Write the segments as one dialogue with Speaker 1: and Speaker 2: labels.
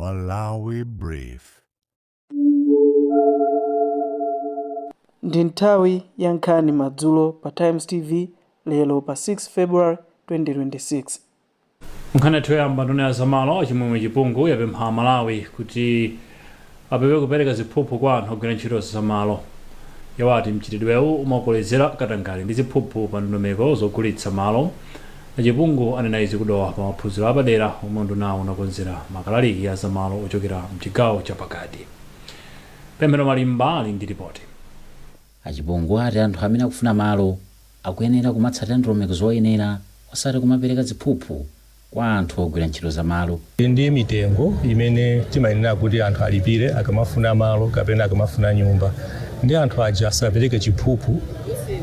Speaker 1: Malawi Brief.
Speaker 2: Ndi nthawi ya nkhani madzulo pa Times TV lero pa 6 February 2026.
Speaker 3: Nkhani yathu yoyamba, nduna ya zamalo a Chimwemwe Chipungu yapempha Amalawi kuti apewe kupereka ziphuphu kwa anthu ogwira ntchito zamalo. Iwo ati mchitidwewu umakolezera katangale ndi ziphuphu pa ndondomeko zogulitsa malo. A Chipungu anena izi ku Dowa pa maphunziro apadera omwe undunawu unakonzera makalaliki a zamalo ochokera mchigawo chapakati. Pemphero Malimba ali ndi ripoti.
Speaker 4: A Chipungu ati anthu amene akufuna malo akuyenera kumatsatira ndondomeko zoyenera osati kumapereka ziphuphu kwa anthu ogwira ntchito za malo.
Speaker 5: Tili ndi mitengo imene timayenera kuti anthu alipire akamafuna malo kapena akamafuna nyumba, ndi anthu aja asapereke chiphuphu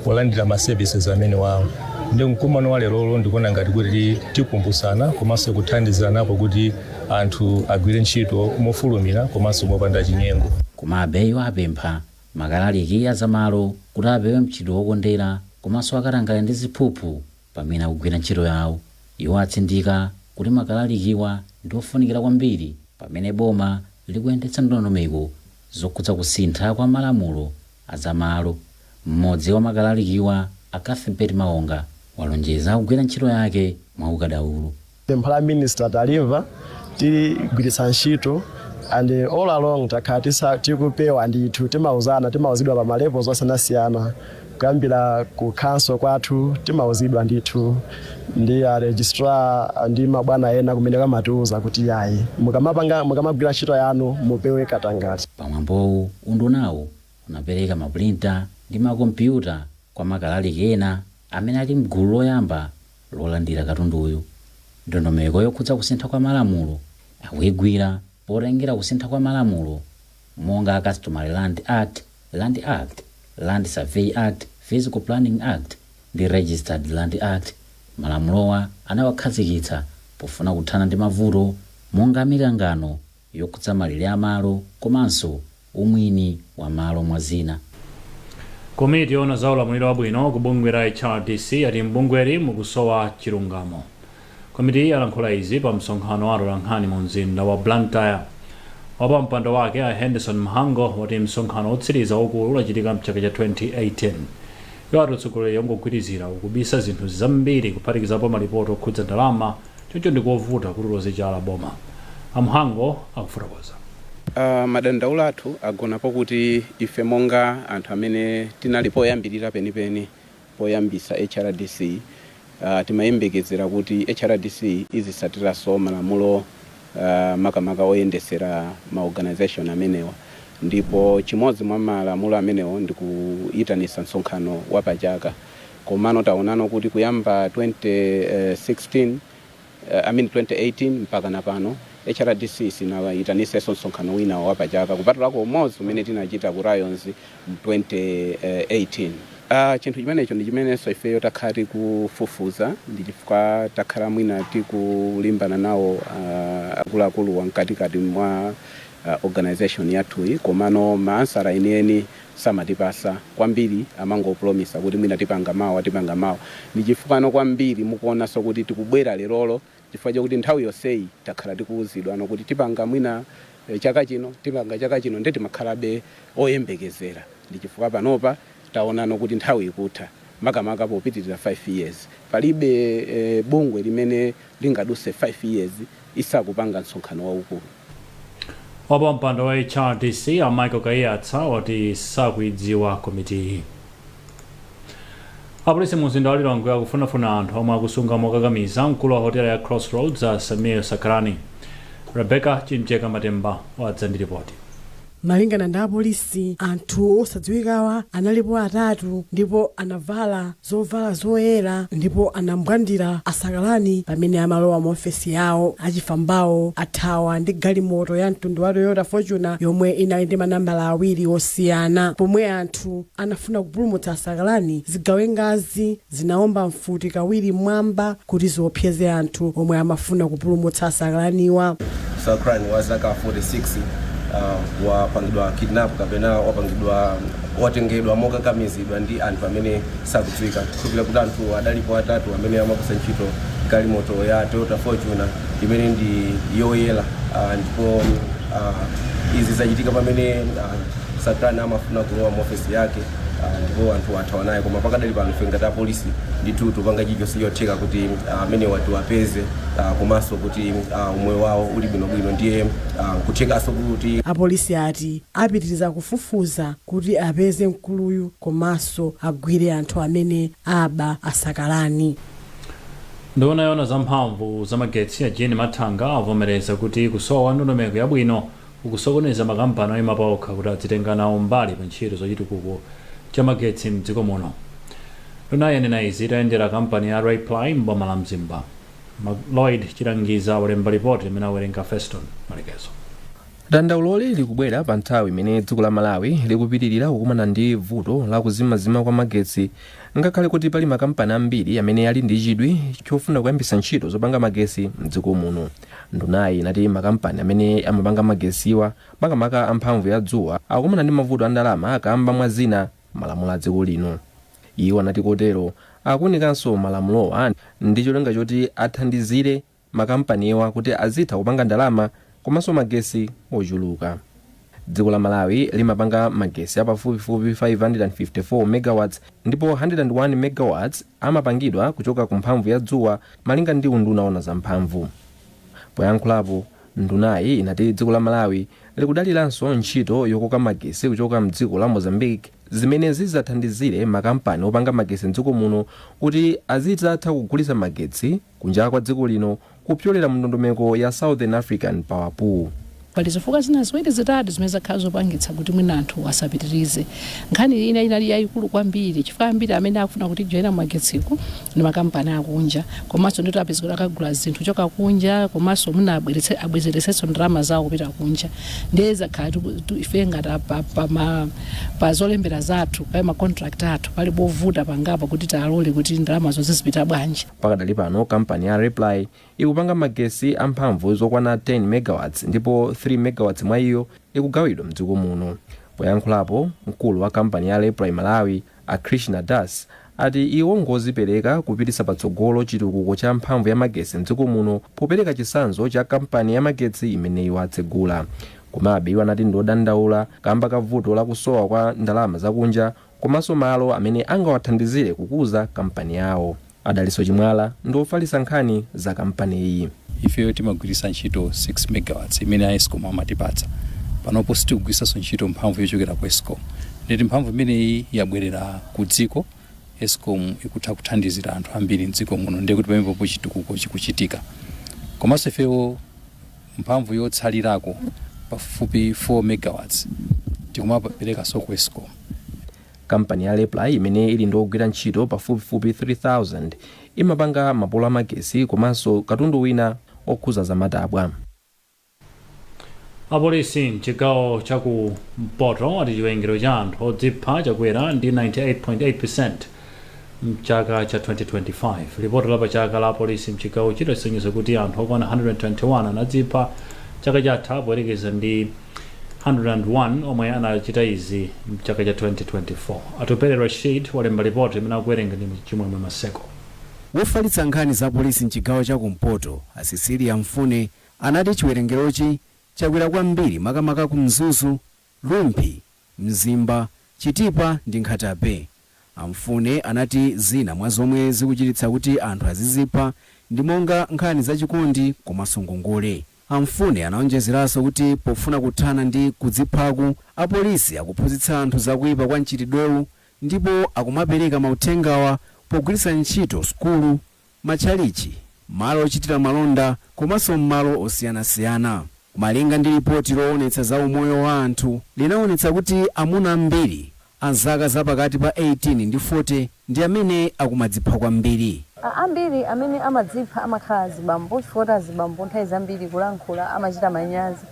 Speaker 5: polandira ma services amene wawo. Ndi mkumano wa lerolo ndikuona ngati kuti tikumbusana komanso kuthandiziranapo kuti anthu agwire ntchito mofulumira komanso mopanda chinyengo.
Speaker 4: Komabe iwo apempha makalaliki a zamalo kuti apewe mchitidwe wokondera komanso akatangale ndi ziphuphu pamene akugwira ntchito yawo. Iwo atsindika kuti makalalikiwa ndi ofunikira kwambiri pamene boma likuyendetsa ndondomeko zokhudza kusintha kwa malamulo a zamalo. Mmodzi wa makalalikiwa, a Cuthbert Maonga, walonjeza kugwira ntchito yake mwaukadaulo.
Speaker 6: Pempho la minister talimva, tiligwiritsa ntchito, and all along takhala tikupewa ndithu. Timauzana, timauzidwa pa ma levels osiyanasiyana, kuyambira ku council kwathu, timauzidwa ndithu ndi a registrar ndi mabwana ena kumene kamatiuza kuti yayi, mukamapanga, mukamagwira ntchito yanu, mupewe katangale.
Speaker 4: Pamwambowu, undunawu unapereka mapulinta ndi makompyuta kwa makalaliki ena amene ali mgulu loyamba lolandira katunduyu. Ndondomeko yokhudza kusintha kwa malamulo akuyigwira potengera kusintha kwa malamulo monga Customary Land Act, Land Act, Land Survey Act, Physical Planning Act ndi Registered Land Act. Malamulowa anawakhazikitsa pofuna kuthana ndi mavuto monga mikangano yokhudza malire amalo komanso umwini wa malo, mwa zina.
Speaker 3: Komiti yoona za ulamuliro wabwino ku bungwe la HRDC yati mbungweli mukusowa chilungamo. Komiti yalankhula izi pa msonkhano wa atolankhani mu mzinda wa Blantyre. Wapampando wake, a Henderson Mhango, wati msonkhano wotsiriza waukulu unachitika mchaka cha 2018. Iwo ati utsogoleri wongogwirizira ukubisa zinthu zambiri, kuphatikizapo malipoti okhudza ndalama, choncho ndikovuta kuti uloze chala boma. A Mhango akufotokoza.
Speaker 7: Madandaulo athu agonapo kuti ife monga anthu amene tinali poyambirira penipeni poyambisa HRDC, timayembekezera kuti HRDC izisatiranso malamulo, makamaka oyendesera ma organization amenewa, ndipo chimodzi mwa malamulo amenewo ndikuyitanisa msonkhano wapachaka. Komano taonano kuti kuyamba 2016, I mean 2018, mpaka na pano HRDC sinayitanisenso msonkhano wina wapachaka kupatulako umodzi umene tinachita ku Lions mu 2018. Chinthu chimenecho ndi chimenenso ifeyo takhala tikufufuza, ndi chifukwa takhala mwina tikulimbana nawo akuluakulu wamkatikati mwa organization yathuyi, komano ma answer enieni samatipasa kwambiri, amangopulomisa kuti mwina tipanga mawa, tipanga mawa. Ndi chifukwa kwambiri mukuonanso kuti tikubwera lerolo, chifukwa chokuti nthawi yonseyi takhala tikuwuzidwa ano kuti tipanga mwina chaka chino, tipanga chaka chino, ndi timakhalabe oyembekezera. Ndi chifukwa panopa taonano kuti nthawi ikutha, makamaka popitirira 5 years. Palibe bungwe limene lingaduse 5 years isakupanga msonkhano waukulu.
Speaker 3: Wapampando wa HRDC, a Michael Kaiyatsa, wati sakuidziwa komitiyi. Apolisi mu mzinda wa Lilongwe akufunafuna anthu omwe akusunga mokakamiza mkulu wa hotela ya Crossroads, a Samir Sakrani. Rebecca Chimcheka Matemba wadza ndi ripoti.
Speaker 8: Malingana ndi apolisi, anthu osadziwikawa analipo atatu ndipo anavala zovala zoyera ndipo anambwandira asakalani pamene amalowa mu ofesi yawo. Achifwambawo athawa ndi galimoto ya mtundu wa Toyota Fortuner yomwe inali ndi manambala awiri osiyana. Pomwe anthu anafuna kupulumutsa asakalani, zigawengazi zinaomba mfuti kawiri mmwamba kuti ziopseze anthu omwe amafuna kupulumutsa asakalaniwa.
Speaker 9: Sakran wa zaka 46 wapangidwa kidnap kapena wapangidwa, watengedwa mokakamizidwa ndi anthu amene sakudziwika. Kukhulupirira kuti anthu adalipo atatu amene amagwiritsa ntchito galimoto ya Toyota Fortuner imene ndi yoyera. Ndipo izi zachitika pamene Sakrani amafuna kulowa mu ofesi yake, ndipo anthu athawa naye. Koma pakadali pano ife ngati apolisi ndithu tupanga chilichonse chotheka kuti amenewa tiwapeze, komanso kuti umoyo wawo uli bwinobwino. Ndiye nkuthekanso kuti
Speaker 8: Apolisi ati apitiriza kufufuza kuti apeze mkuluyu komanso agwire anthu amene aba asakalani.
Speaker 3: Nduna yoona zamphamvu zamagetsi a Jean Mathanga avomereza kuti kusowa kwa ndondomeko yabwino kukusokoneza makampani oyima paokha kuti adzitenga nawo mbali pa ntchito zachitukuko cha magetsi mdziko muno. Nduna yanena izi itayendera kampani ya Raiply m'boma la Mzimba. Lloyd Chilangiza walemba ripoti limene awerenga Feston Malekezo.
Speaker 10: Dandauloli likubwera pa nthawi imene dziko la Malawi likupitirira kukumana ndi vuto la kuzimazima kwa magetsi, ngakhale kuti pali makampani ambiri amene ali ndi chidwi chofuna kuyambisa ntchito zopanga magetsi mdziko muno. Ndunayi inati makampani amene amapanga magesiwa, makamaka amphamvu ya dzuwa, akukumana ndi mavuto a ndalama kamba mwa zina malamulo a dziko lino. Iwo anati kotero akuwunikanso malamulowa ndi cholinga choti athandizire makampaniwa kuti azitha kupanga ndalama komanso magesi ochuluka. Dziko la Malawi limapanga magesi apafupifupi 554 megawatts, ndipo 101 megawatts amapangidwa kuchoka ku mphamvu ya dzuwa, malinga ndi unduna ona zamphamvu. Poyankhulapo, ndunayi inati dziko la Malawi likudaliranso ntchito yokoka magesi kuchoka mdziko la Mozambique, zimene zidzathandizire makampani opanga magesi mdziko muno kuti azidzatha kugulitsa magetsi kunja kwa dziko lino kupyolera mndondomeko ya Southern African Power Pool.
Speaker 11: Pali zifukwa zina ziwiri, zitatu zimene zakhala zopangitsa kuti mwina anthu asapitirize. Nkhani ina inali yayikulu kwambiri chifukwa ambiri amene akufuna kuti joyina magetsiko ndi makampani akunja, komanso ndito apeza kuti akagula zinthu choka kunja, komanso mwina abwezeretsenso ndalama zawo kupita kunja. Ndiye zakhala ife ngati pa zolembera zathu, pa ma contract athu, pali bovuta pangapo kuti talole kuti ndalama zonse zipita bwanji.
Speaker 10: Pakadali pano kampani ya Raiply ikupanga magesi amphamvu zokwana 10 megawatts, ndipo 3 megawatts mwa iyo ikugawidwa mdziko muno. Poyankhulapo, mkulu wa kampani ya Raiply Malawi a Krishna Das ati iwo ngozipereka kupititsa patsogolo chitukuko cha mphamvu ya magetsi mdziko muno, popereka chitsanzo cha kampani ya magetsi imene iwo atsegula. Komabe iwo anati ndiodandaula kamba ka vuto la kusowa kwa ndalama zakunja komanso malo amene angawathandizire kukuza kampani yawo. Adaliso Chimwala ndi ofalitsa nkhani za kampani iyi.
Speaker 12: Ifeyo timagwiritsa ntchito 6 megawatts imene a ESCOM amatipatsa. Panopo sitikugwiritsanso ntchito mphamvu yochokera ku ESCOM, nditi mphamvu imeneyi yabwerera ku dziko. ESCOM ikutha kuthandizira anthu ambiri mdziko muno, ndiye kuti pamenepo chitukuko chikuchitika. Komanso ifeyo mphamvu yotsalirako pafupi 4 megawatts tikumaperekanso ku ESCOM.
Speaker 10: Kampani ya Raiply, imene ili ndi ogwira ntchito pafupifupi 3000, imapanga mapolo amagesi komanso katundu wina okhuza zamatabwa.
Speaker 3: Apolisi mchigawo chakumpoto ati chiwerengero cha anthu odzipha chakwera ndi 98.8% mchaka cha 2025. Ripoti la pachaka la apolisi mchigawo chino lisonyeza kuti anthu okwana 121 anadzipha chaka chatha, poyerekeza ndi 101 omwe anachita izi mchaka cha 2024. Atupere Rashid walemba ripoti imene akuwerenga ndi Chimwemwe Maseko.
Speaker 13: Wofalitsa nkhani za polisi mchigawo chakumpoto a Cecilia Mfune anati chiwerengerochi chakwera kwambiri makamaka ku Mzuzu, Rumphi, Mzimba, Chitipa ndi Nkhata Bay. Amfune anati zina mwa zomwe zikuchititsa kuti anthu azizipha ndi monga nkhani zachikondi komanso ngongole. Amfune anaonjezeranso kuti pofuna kuthana ndi kudziphaku, apolisi akuphunzitsa anthu zakuyipa kwa mchitidwewu, ndipo akumapereka mauthengawa pogwiritsa ntchito sukulu, matchalichi, malo ochitira malonda komanso m'malo osiyanasiyana. Malinga ndi ripoti loonetsa za umoyo wa anthu, linaonetsa kuti amuna ambiri a zaka zapakati pa 18 ndi 40 ndi amene akumadzipha kwambiri.
Speaker 14: Ambiri amene amadzipha amakhala azibambo, chifukwa azibambo nthawi zambiri kulankhula amachita manyazi,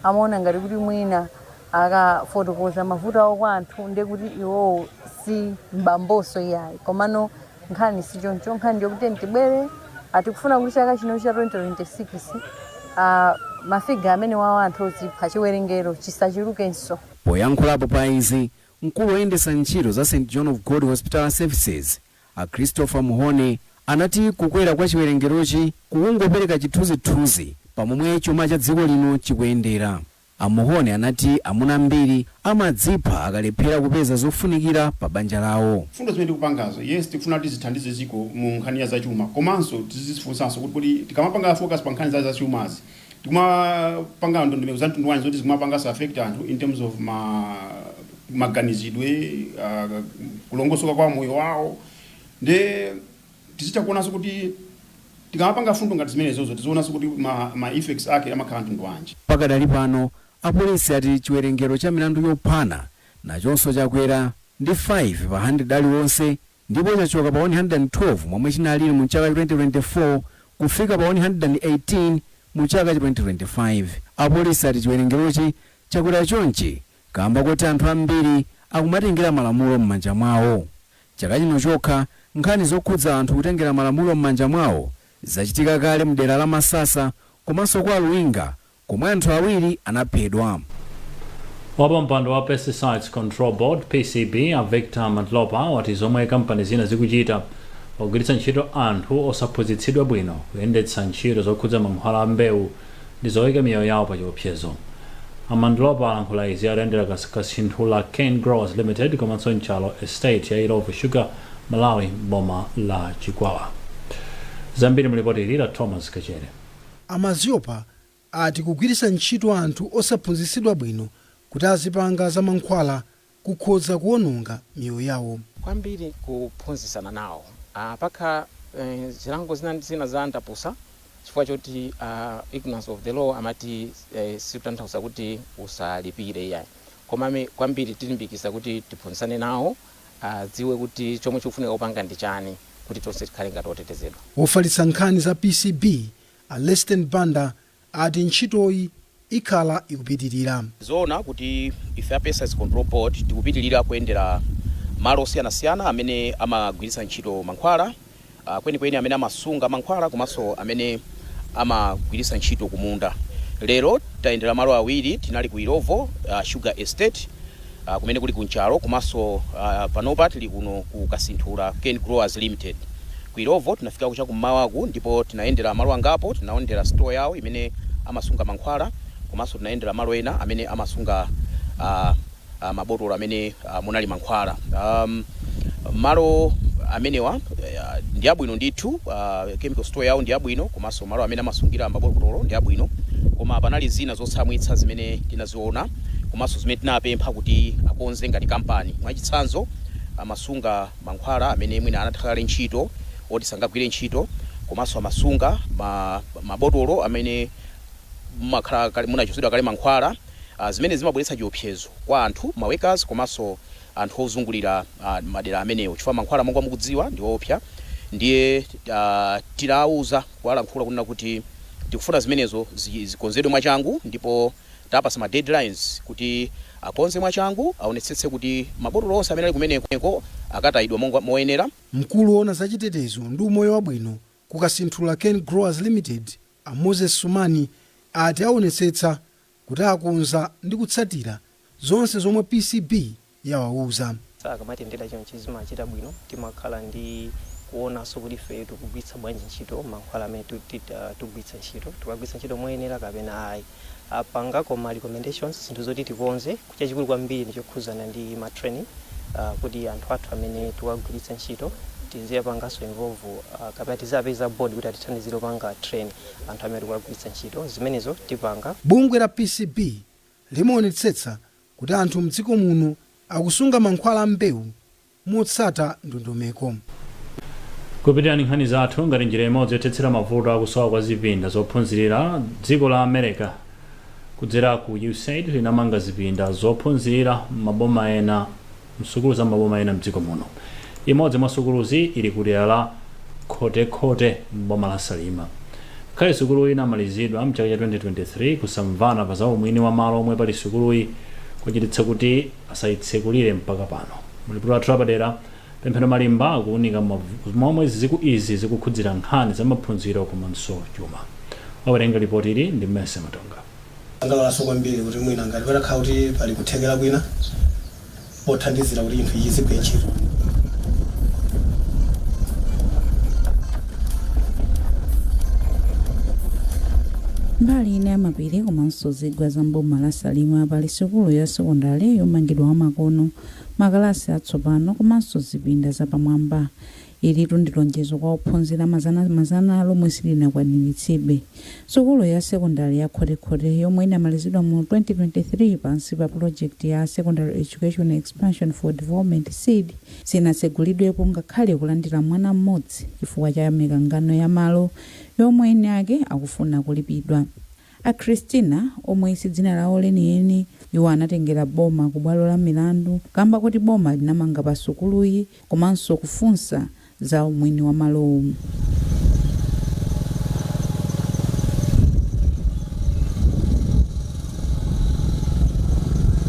Speaker 14: amaona ngati kuti mwina akafotokoza mavuto awo kwa anthu ndiye kuti iwowo si mbambonso iyayi. Komano nkhani si choncho. Nkhani ndiyokuti tibwere atikufuna kuti chaka chino cha 2026 mafiga amene wawo anthu odzipha chiwerengero chisachulukenso.
Speaker 13: Poyankhulapo pa izi, mkulu woyendetsa ntchito za St John of God Hospital Services a Christopher Muhone anati kukwera kwa chiwerengerochi kukungopereka chithunzithunzi. pamomwe chuma cha dziko lino chikuyendera. A Muhone anati amuna ambiri amadzipha akalephera kupeza zofunikira pa banja lawo.
Speaker 15: Fundo zimene tikupangazo, yes, tikufuna kuti zithandize dziko mu nkhani ya zachuma, komanso tizifunsanso kuti tikamapanga focus pa nkhani za zachumazi, tikumapanga ndondomeko za mtundu wanji zoti zikumapanganso affect anthu in terms of maganizidwe, kulongosoka kwa moyo wawo. Nde tizicha kuonanso kuti tikamapanga fundo ngati zimenezozo, tizionanso kuti ma effects ake amakhala mtundu wanji.
Speaker 13: Pakadali pano apolisi ati chiwerengero cha milandu yophana nachonso chakwera ndi 5 pa 100 aliwonse, ndipo chachoka pa 112 momwe chinalili mu chaka 2024 kufika pa 118 mu chaka cha 2025. Apolisi ati chiwerengerochi chakwera chonchi kamba kuti anthu ambiri akumatengera malamulo m'manja mwawo. Chaka chino chokha, nkhani zokhudza anthu kutengera malamulo m'manja mwawo zachitika kale mdera la Masasa komanso kwa Luwinga, komwe anthu awiri anaphedwa.
Speaker 3: Wapampando wa Pesticides Control Board, PCB, a Victor Madhlopa, wati zomwe kampani zina zikuchita pogwiritsa ntchito anthu osaphunzitsidwa bwino kuyendetsa ntchito zokhudza mankhwala a mbewu ndi zoyika miyoyo yawo pa chiopsezo. A Madhlopa alankhula izi atayendera Kasinthula Cane Growers Limited komanso Nchalo Estate ya Illovo Sugar Malawi boma la Chikwawa. Zambiri mulipoti ili la Thomas Kachere.
Speaker 16: A Madhlopa ati kugwiritsa ntchito anthu osaphunzitsidwa bwino kuti azipanga za mankhwala kukhoza kuwononga miyoyo yawo.
Speaker 17: Kwambiri kuphunzitsana nawo, pakha zilango zina ndi zina za antapusa chifukwa choti ignorance of the law amati sikutanthauza kuti usalipire iyayi. Koma kwambiri tilimbikitsa kuti tiphunzitsane nawo, adziwe kuti chomwe chikufunika kupanga ndi chani kuti tonse tikhale ngati otetezedwa.
Speaker 16: Wofalitsa nkhani za PCB a Leston Banda ati ntchitoyi ikhala ikupitirira.
Speaker 18: Zoona kuti ife a Pesticides Control Board tikupitirira kuyendera malo osiyanasiyana amene amagwiritsa ntchito mankhwala, kwenikweni amene amasunga mankhwala komanso amene amagwiritsa ntchito kumunda. Lero tayendera malo awiri. Tinali ku Illovo Sugar Estate, kumene kuli kunchalo, komanso panopa tili kuno ku Kasinthula Cane Growers Limited. Ku Illovo tinafika chakummawaku ndipo tinayendera malo angapo. Tinayendera store yawo imene amasunga mankhwala, komanso tinayendera malo ena amene amasunga mabotolo amene munali mankhwala. Malo amenewa ndi abwino ndithu. Chemical store yawo ndi abwino, komanso malo amene amasungira mabotolo ndi abwino, koma panali zina zotsamwitsa zimene tinaziona komanso zimene tinapempha kuti akonze ngati kampani. Mwachitsanzo, amasunga mankhwala amene mwina anatha kale ntchito, oti sangagwire ntchito, komanso amasunga mabotolo amene mumakhala kale munachotsedwa kale mankhwala, zimene zimabweretsa chiopsezo kwa anthu, ma workers komanso anthu ozungulira madera amenewo, chifukwa mankhwala, monga mukudziwa, ndi woopsa. Ndiye tinawuza, kuwalankhula kunena kuti tikufuna zimenezo zikonzedwe mwachangu, ndipo tapasa ma deadlines kuti akonze mwachangu, aonetsetse kuti mabotolo onse amene ali kumeneko akatayidwa monga moyenera.
Speaker 16: Mkulu woona zachitetezo ndi umoyo wabwino ku Kasinthula Cane Growers Limited, a Moses Sumani, ati aonetsetsa kuti akonza ndi kutsatira zonse zomwe PCB yawauza.
Speaker 19: Akamatiyendera chonchi zimachita bwino. Timakhala ndi kuonanso kuti ife tikugwiritsa bwanji ntchito mankhwala amene tikugwiritsa ntchito, tikagwiritsa ntchito moyenera kapena ayi. Apangako ma recommendations, zinthu zoti tikonze. Chachikulu kwambiri ndi chokhuzana ndi ma training, kuti anthu athu amene tikagwiritsa ntchito tiziyapanganso involve, kapena tizapeza board kuti atithandizire kupanga train anthu amene tikugwiritsa ntchito. Zimenezo tipanga.
Speaker 16: Bungwe la PCB limaonetsetsa kuti anthu mdziko muno akusunga mankhwala a mbewu motsata ndondomeko.
Speaker 3: Kupitirani nkhani zathu, ngati njira imodzi yothetsera mavuto akusowa kwa zipinda zophunzirira, dziko la America kudzera ku USAID linamanga zipinda zophunzirira maboma ena, msukulu za maboma ena mdziko muno. Imodzi mwa sukuluzi ili ku dera la Nkhotakota m'boma la Salima. Ngakhale sukuluyi inamalizidwa mchaka cha 2023, kusamvana pa zaumwini wa malo omwe pali sukuluyi kwachititsa kuti asayitsekulire mpaka pano. Mulipoti lathu lapadera, Pemphero Malimba, akuunika momwe izi zikukhudzira nkhani za maphunziro komanso chuma. Wawerenga lipoti ili ndi Mercy Matonga.
Speaker 20: Sangalalaso kwambiri kuti mwina ngati patakhala kuti pali kuthekera kwina pothandizira kuti chinthu ichi chigwire ntchito.
Speaker 21: Mbali ina ya mapiri komanso zigwa za mboma la Salima pali sukulu ya sekondale yomangidwa wamakono, makalasi atsopano komanso zipinda zapamwamba. Ilitu ndi lonjezo kwa ophunzira mazanamazana lomwe silinakwaniritsidwe. Sukulu ya sekondale ya Khotekhote, yomwe inamalizidwa mu 2023 pansi pa project ya Secondary Education Expansion for Development, SEED, sinatsegulidwepo ngakhale kulandira mwana mmodzi chifukwa cha mikangano ya malo yomwe eni ake akufuna kulipidwa. A Christina, omwe si dzina lawo leniyeni, iwo anatengera boma ku bwalo la milandu kamba kuti boma linamanga pa sukuluyi komanso kufunsa za umwini wa malowu.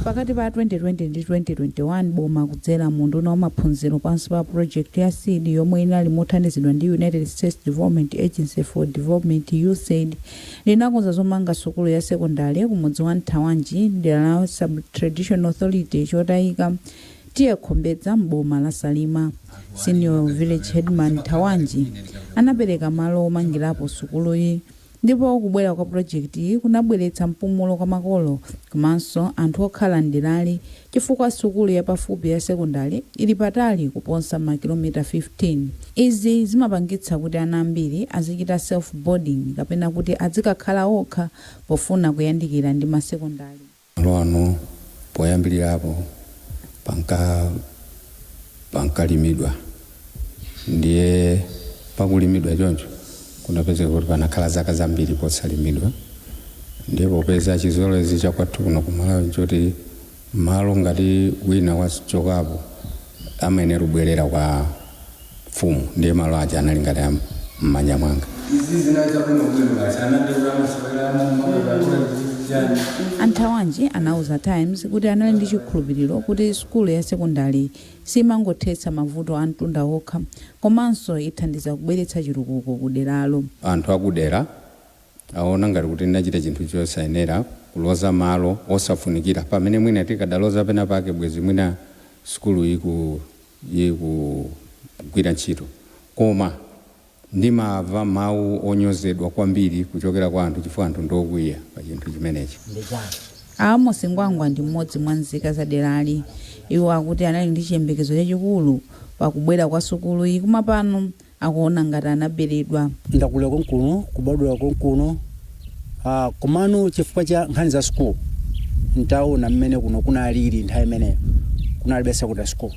Speaker 21: Pakati pa 2020 ndi 2021, boma kudzera mu unduna wa maphunziro pansi pa project ya SEED, yomwe inali mothandizidwa ndi United States Development Agency for Development, USAID, linakonza zomanga sukulu ya sekondale kumudzi wa Nthawanji, dera la Sub-Traditional Authority Chotayika, T/A Khombedza, mboma la Salima. Senior Village Headman Nthawanji anapereka malo omangirapo sukuluyi, ndipo kubwera kwa project iyi kunabweretsa mpumulo kwa makolo komanso anthu okhala mderali, chifukwa sukulu yapafupi ya sekondale ili patali kuposa makilomita 15. Izi zimapangitsa kuti ana ambiri azichita self boarding kapena kuti azikakhala okha pofuna kuyandikira ndi masekondari.
Speaker 22: Malo ano poyambirirapo pankalimidwa, ndiye pakulimidwa choncho kunapezeka kuti panakhala zaka zambiri posalimidwa. Ndiye popeza chizolowezi chakwathu kuno kuMalawi choti malo ngati wina wachokapo amayenera kubwerera kwa mfumu, ndiye malo aja anali ngati m'manja mwanga.
Speaker 23: Izi zinali zabwinobwino basi.
Speaker 21: Anthawanji anauza Times kuti anali ndi chikhulupiriro kuti sukulu ya sekondari simangothetsa mavuto a mtunda okha, komanso ithandiza kubweretsa chitukuko ku deralo.
Speaker 22: Anthu akudera aona ngati kuti ndinachita chinthu chosayenera kuloza malo osafunikira, pamene mwina tikadaloza pena pake bwezi mwina sukulu ikugwira ntchito. Koma ndimamva mawu onyozedwa kwambiri kuchokera kwa anthu, chifukwa anthu ndokwiya pa chinthu chimenechi.
Speaker 21: Amos Ngwangwa ndi mmodzi mwa nzika za derali. Iwo akuti anali ndi chiyembekezo chachikulu pakubwera kwa sukulu iyi, koma pano akuona ngati anaberedwa.
Speaker 24: Ndakulira konkuno, kubadwira konkuno, komano chifukwa cha nkhani za sukulu, ntaona mmene kuno kunalili nthawi imeneyo kunalibe secondary school.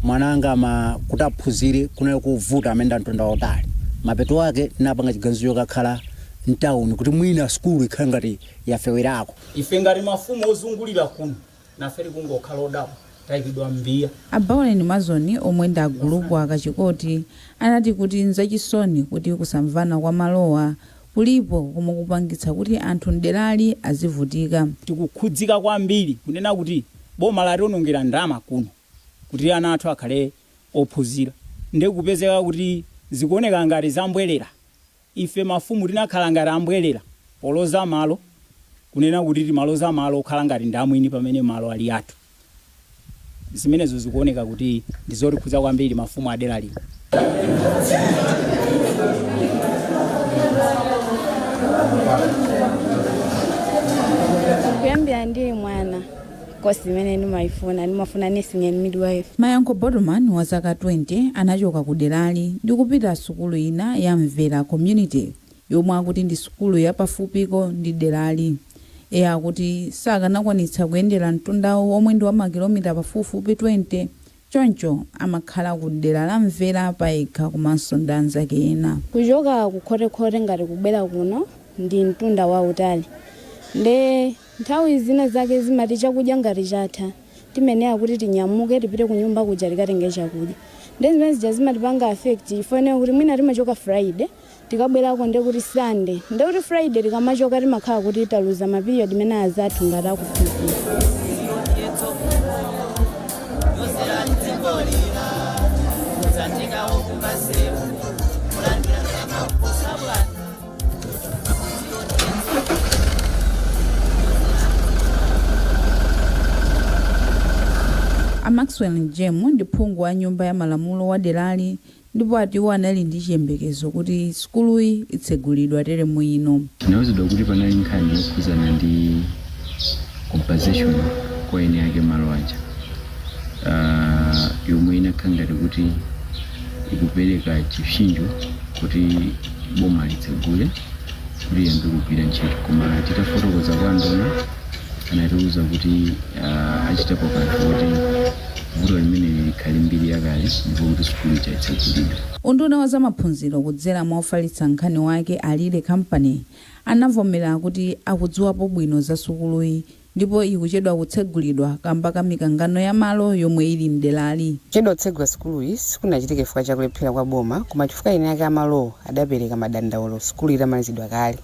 Speaker 24: Mwana anga kuti aphunzire kunali kuvuta, amene mtunda wautali. Mapeto ake tinapanga chiganizo chokakhala mtawuni kuti mwina sukulu ikhale ngati yafewerako.
Speaker 25: Ife ngati mafumu ozungulira kuno, nafe tikungokhala odabwa, tayikidwa mbiya.
Speaker 21: A Bawlen Mazoni, omwe ndi agulupu akachikoti, anati kuti nzachisoni kuti kusamvana kwa malowa kulipo komwe kupangitsa kuti anthu mderali azivutika.
Speaker 25: Tikukhudzika kwambiri kunena kuti boma lationongera ndalama kuno kuti ana athu akhale ophunzira, ndiye kupezeka kuti zikuoneka ngati zambwerera. Ife mafumu tinakhala ngati ambwerera poloza malo, kunena kuti timaloza malo okhala ngati ndamwini pamene malo ali athu. Zimenezo zikuoneka kuti ndizotikhudza kwambiri mafumu adera lino.
Speaker 26: Kuyambira ndili mwana, kosi imene ndimayifuna, ndimafuna nursing and midwife.
Speaker 21: Mayankho Bodoman wa zaka 20 anachoka ku derali ndi kupita sukulu ina ya Mvera Community, yomwe akuti ndi sukulu yapafupiko ndi derali. Iye akuti sakanakwanitsa kuyendera mtundawo omwe ndi wa makilomita pafupifupi 20, choncho amakhala ku dera la Mvera payekha komanso ndi anzake ena.
Speaker 26: Kuchoka kukhotekhote ngati kubwera kuno ndi mtunda wautali, nde nthawi zina zake zimati chakudya ngati chatha, timayenera kuti tinyamuke tipite ku nyumba kuja tikatenge chakudya. Nde zimene zija zimatipanga affect, ifoneyo kuti mwina timachoka Friday, tikabwerako nde kuti Sunday, nde kuti Friday tikamachoka timakhala kuti taluza ma period imene azathu ngati akuphunzira.
Speaker 21: A Maxwell Njemu ndi phungu wa nyumba ya malamulo wa derali Ndipo ati iwo anali ndi chiyembekezo kuti sukuluyi itsegulidwa teremu ino.
Speaker 1: Tinawuzidwa kuti panali nkhani yokhuzana ndi compensation kwa eni ake malo aja, yomwe inakhala ngati kuti ikupereka chipsinjo kuti boma litsegule kuti liyambe kugwira ntchito. Koma titafotokoza kwa nduna, anatiuza kuti achitapo kanthu kuti vuto limene likhale mbiri yakale ndipo kuti sukulu ija itsegulidwe.
Speaker 21: Unduna wa zamaphunziro, kudzera mwa ofalitsa nkhani wake Alile Company, anavomera kuti akudziwapo bwino za sukuluyi ndipo ikuchedwa kutsegulidwa kamba ka mikangano ya malo yomwe ili mderali.
Speaker 2: Kuchedwa kutsegula sukuluyi sikunachitike chifukwa chakulephera kwa boma, koma chifukwa eni ake amalowo adapereka madandaulo sukulu itamalizidwa kale,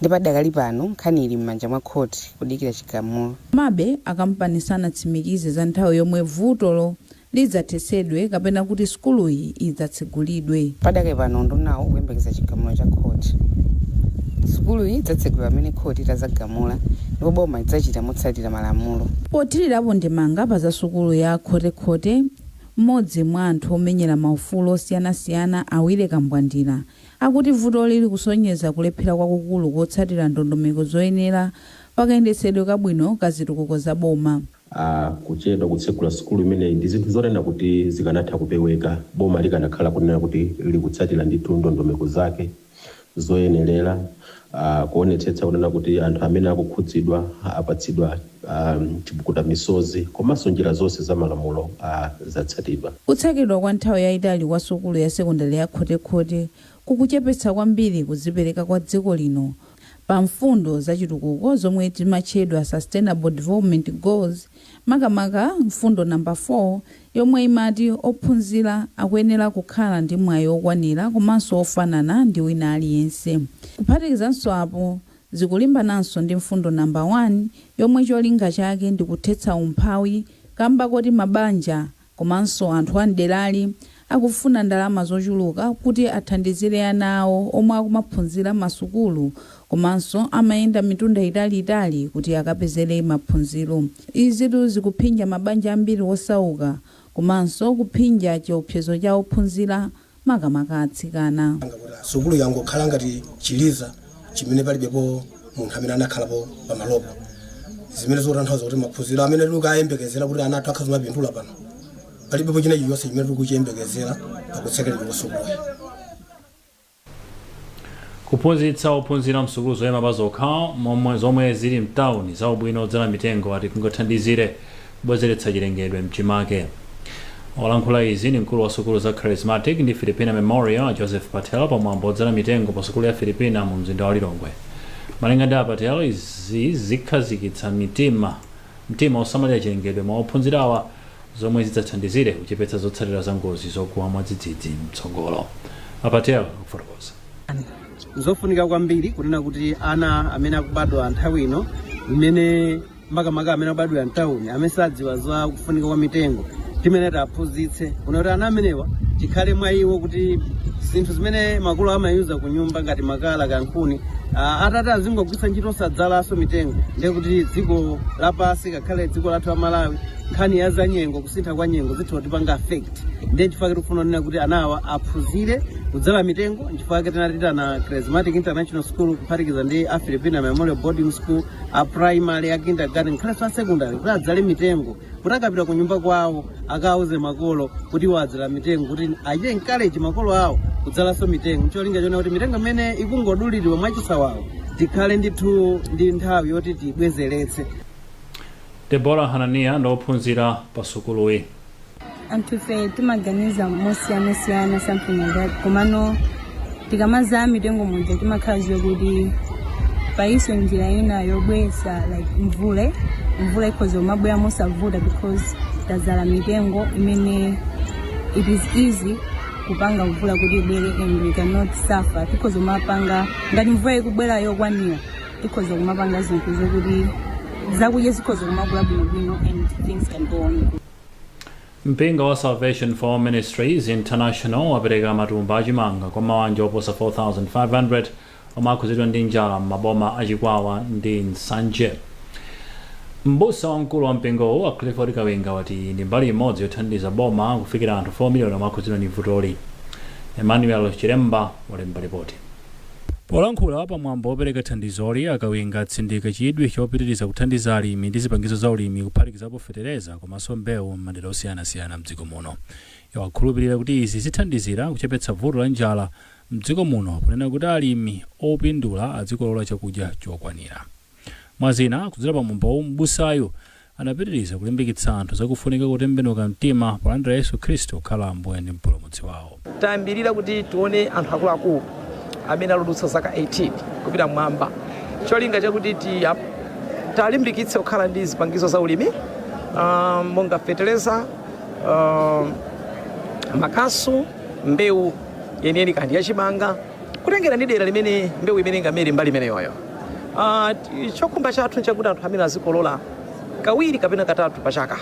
Speaker 2: ndipo adakali pano nkhani ili m'manja mwa khoti kudikira chigamulo.
Speaker 21: Komabe, akampani sanatsimikize za nthawi yomwe vutolo lidzathetsedwe kapena kuti sukuluyi idzatsegulidwe.
Speaker 2: Padakali pano undunawo ukuyembekeza chigamulo cha khoti. Sukuluyi idzatsegulidwa pamene khoti itazagamula ndipo boma lidzachita motsatira malamulo.
Speaker 21: Pothirirapo ndemanga pa za sukulu ya Khotekhote, mmodzi mwa anthu omenyera maufulu osiyanasiyana, Awire Kambwandira, akuti vutoli likusonyeza kulephera kwakukulu kotsatira ndondomeko zoyenera pakayendetsedwe kabwino ka zitukuko za boma.
Speaker 4: Kuchedwa kutsegula sukulu imeneyi ndi zinthu zonena kuti zikanatha kupeweka boma likanakhala kunena kuti likutsatira ndithu ndondomeko zake zoyenerera, kuonetsetsa kunena kuti anthu amene akukhudzidwa apatsidwa chipukuta misozi komanso njira zonse za malamulo zatsatidwa.
Speaker 21: Kutsekedwa kwa nthawi yayitali kwa sukulu ya sekondari ya Khotekhote kukuchepetsa kwambiri kudzipereka kwa dziko lino pa mfundo zachitukuko zomwe zimatchedwa Sustainable Development Goals, makamaka mfundo namba 4 yomwe imati ophunzira akuyenera kukhala ndi mwayi okwanira komanso ofanana ndi wina aliyense. Kuphatikizanso apo, zikulimbananso ndi mfundo namba 1 yomwe cholinga chake ndi kuthetsa umphawi, kamba koti mabanja komanso anthu amderali akufuna ndalama zochuluka kuti athandizire ana awo omwe akumaphunzira masukulu komanso amayenda mitunda italiitali kuti akapezere maphunziro. Izitu zikuphinja mabanja ambiri osauka komanso kuphinja chiopsezo cha ophunzira, makamaka atsikana.
Speaker 20: Sukulu yangokhala ngati chiliza chimene palibepo munthu amene anakhalapo pamalopo, zimene zikutanthauza kuti maphunziro amene tikayembekezera kuti ana athu akhaza mapindula pano, palibepo china chilichonse chimene tikuchiyembekezera pakutsekeredwa kwa sukuluyi.
Speaker 3: Kuphunzitsa ophunzira msukulu zoyima pazokha momwe zomwe zili mtawuni za ubwino odzala mitengo ati kungathandizire kubwezeretsa chilengedwe mchimake. Olankhula izi ndi mkulu wa sukulu za Charismatic ndi Filipina Memorial, Joseph Patel, pamwambo odzala mitengo pa sukulu ya Filipina mu mzinda wa Lilongwe. Malinga ndi a Patel, izi zikhazikitsa mitima mtima osamalira chilengedwe mwa ophunzirawa, zomwe zidzathandizire kuchepetsa zotsatira za ngozi zogwa mwadzidzidzi mtsogolo. A Patel akufotokoza.
Speaker 5: Zofunika kwambiri kunena kuti ana amene akubadwa nthawi ino, mmene makamaka amene akubadwira mtawuni, amene sadziwa za kufunika kwa mitengo, timene tiaphunzitse kuna kuti ana amenewa chikhale mwa iwo kuti zinthu zimene makolo amayuza ku nyumba ngati makala, kankhuni, atati azingogwiritsa ntchito osadzalanso mitengo, ndiye kuti dziko lapansi, kakhale dziko lathu la Malawi, nkhani ya zanyengo, kusintha kwa nyengo zitha kutipanga affect. Ndiye chifukwa tikufuna kunena kuti anawa aphunzire kudzala mitengo. Nchifukwa tinatitana Charismatic International School kuphatikiza ndi a Filipina Memorial Boarding School, a primary, a kindergarten, ngakhalenso a secondary, kuti adzale mitengo, kuti akapita ku nyumba kwawo akauze makolo kuti iwo adzala mitengo, kuti achite encourage makolo awo kudzalanso mitengo, ncholinga chona kuti mitengo imene ikungodulidwa mwachisawawa tikhale ndithu ndi nthawi yoti tibwezeretse.
Speaker 3: Deborah Hananiya ndi ophunzira pa sukuluyi.
Speaker 6: Anthufe timaganiza mosiyanasiyana, something like that, komano tikamazala mitengo muja timakhala ziwe kuti paiso njira ina yobweretsa like mvula. Mvula ikhoza kumabwera mosavuta because tazala mitengo imene it is easy kupanga mvula kuti ibwere and we cannot suffer. Tikhoza kumapanga ngati mvula ikubwera yokwanira, tikhoza kumapanga zinthu zokuti zakudya zikhoza kumakula bwinobwino and things can go on.
Speaker 3: Mpingo wa Salvation for All Ministries International wapereka matumba achimanga kwa mabanja oposa 4500 omwe akhuzidwa ndi njala m'maboma achikwawa ndi Nsanje. M'busa wamkulu wa mpingowu, a Clifford Kawinga, wati ndi mbali imodzi yothandiza boma kufikira anthu 4 miliyoni omwe akhuzidwa ndi vutoli. Emmanuel Chiremba walemba ripoti. Polankhula pamwambo wopereka thandizoli, Akawinga atsindika chidwi chopitiriza kuthandiza alimi ndi zipangizo za ulimi, kuphatikizapo fetereza komanso mbewu, m'madera osiyanasiyana mdziko muno. Iwo akhulupirira kuti izi zithandizira kuchepetsa vuto la njala mdziko muno, ponena kuti alimi opindula adzikolola chakudya chokwanira. Mwazina, kudzera pamwambowu, m'busayu anapitiriza kulimbikitsa anthu zakufunika kutembenuka mtima polandira Yesu Khristu kukhala Ambuye ndi Mpulumutsi wawo.
Speaker 7: Tayambirira kuti tione anthu akuluakulu amene aludutsa zaka 18 kupita mmwamba, cholinga chakuti talimbikitse kukhala ndi zipangizo za ulimi monga feteleza, makasu, mbewu yeniyeni kandi yachimanga, kutengera ndi dera limene mbewu imene ingamere mbali imeneyoyo. Chokhumba chathu nchakuti anthu amene azikolola kawiri kapena katatu pa chaka.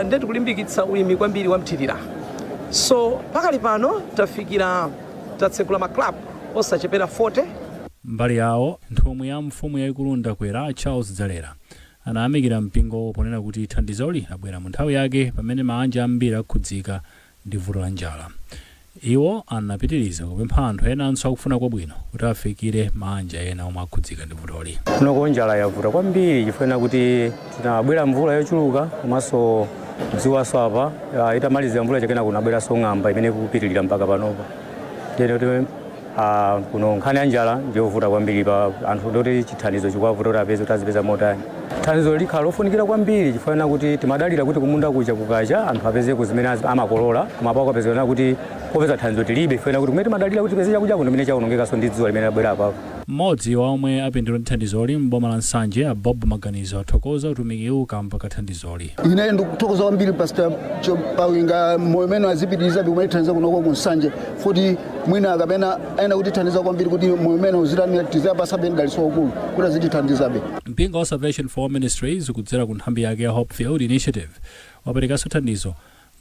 Speaker 7: Ndiye tikulimbikitsa ulimi kwambiri wa mthirira. So pakali pano tafikira tatsekula ma club osachepera 40.
Speaker 3: Mbali yawo, nthumwi ya mfumu yayikulu Ndakwera, Charles Dzalera, anayamikira mpingo ponena kuti thandizoli labwera mu nthawi yake pamene maanja ambiri akhudzika ndi vuto la njala. Iwo anapitiriza kupempha anthu enanso akufuna kwabwino kuti afikire maanja ena omwe akhudzika ndi vutoli.
Speaker 8: Kunoko njala yavuta kwambiri chifukwa kuti tinabwera mvula yochuluka komanso dzuwaso apa. Itamalizira mvula chakena kunabweranso ng'amba imene ikupitirira mpaka panopa. Ndiyene kuti kuno nkhani ya njala ndiyovuta kwambiri pa anthu, ndoti chithandizo chikuwavuta kuti apeze, kuti azipeza motani. Thandizo likhala lofunikira kwambiri chifukwa kuti timadalira kuti kumunda kucha kukacha anthu apezeko zimene amakolola, koma pako apezekana kuti popeza thandizo tilibe, chifukwa kuti kumene timadalira kuti tipeze chakudya kuno kumene chawonongekanso ndi dzuwa limene labwera apapo.
Speaker 3: Mmodzi wa omwe apindula ndi thandizoli m'boma la Nsanje, a Bob Maganizo, athokoza utumikiwu kamba ka thandizoli.
Speaker 9: Ine ndikuthokoza kwambiri Pastor Pawinga, moyo umene azipitiriza kumene thandiza kunoko kuNsanje, futi mwina kapena aina kutithandiza kwambiri kuti moyo umene uzitani tiziapasabe mdalitso waukulu kuti azitithandizabe.
Speaker 3: Mpingo wa Salvation for All Ministries kudzera ku nthambi yake ya Hopefield Initiative waperekanso thandizo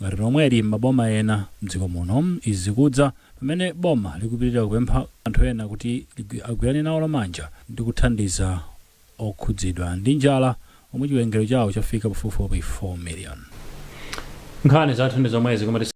Speaker 3: ngati lomweli m'maboma ena mdziko muno. Izi zikudza pamene boma likupitirira kupempha anthu ena kuti agwirane nawo lamanja ndi kuthandiza okhudzidwa ndi njala omwe chiwerengero chawo chafika pafupifupi 4 million. Nkhani zathu ndi zomwezi, koma